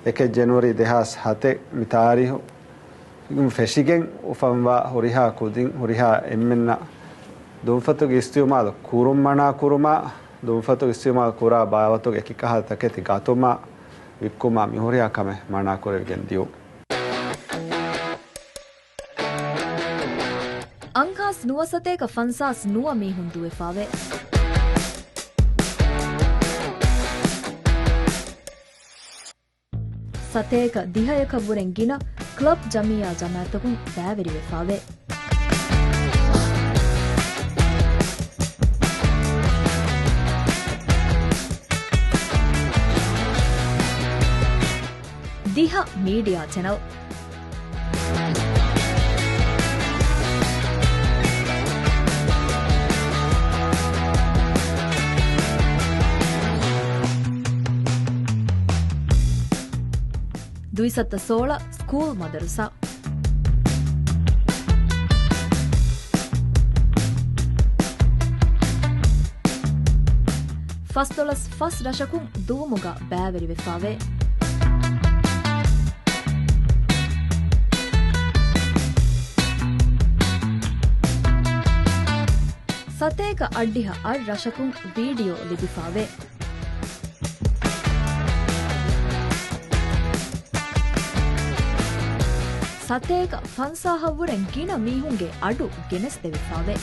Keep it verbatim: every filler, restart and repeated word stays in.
އެކެއް ޖެނުއަރީ ދެހާސް ހަތެއް މި ތާރީހު ފެށިގެން އުފަންވާ ހުރިހާ ކުދިން ހުރިހާ އެންމެންނަށް ދުންފަތުގެ އިސްތިއުމާލު ކުރުން މަނާކުރުމާ، ދުންފަތުގެ އިސްތިއުމާލު ކުރާ ބާވަތުގެ އެކި ކަހަލަ ތަކެތި ގަތުމާ، ވިއްކުމާ މިހުރިހާ ކަމެއް މަނާކުރެވިގެން ދިޔުން. އަންހާސް ނުވަ ސަތޭކަ ފަންސާސް ނުވަ މީހުން ދުވެފާވޭ. ސަތޭކަ ދިހަޔަކަށްވުރެން ގިނަ ކްލަބް ޖަމިއްޔާ ޖަމާއަތްތަކުން ބައިވެރިވެފާވޭ. ދިހަ މީޑިއާ ޗެނަލް. ދުއިސައްތަ ސޯޅަ ސްކޫލް މަދަރުސާ. ފަސްދޮޅަސް ފަސް ރަށަކުން ދުވުމުގަ ބައިވެރިވެފާވޭ. ސަތޭކަ އަށްޑިހަ އަށް ރަށަކުން ވީޑިއޯ ލިބިފާވޭ. ސަތޭކަ ފަންސާހަށްވުރެން ގިނަ މީހުންގެ އަޑު ގެނެސްދެވިފާވޭ.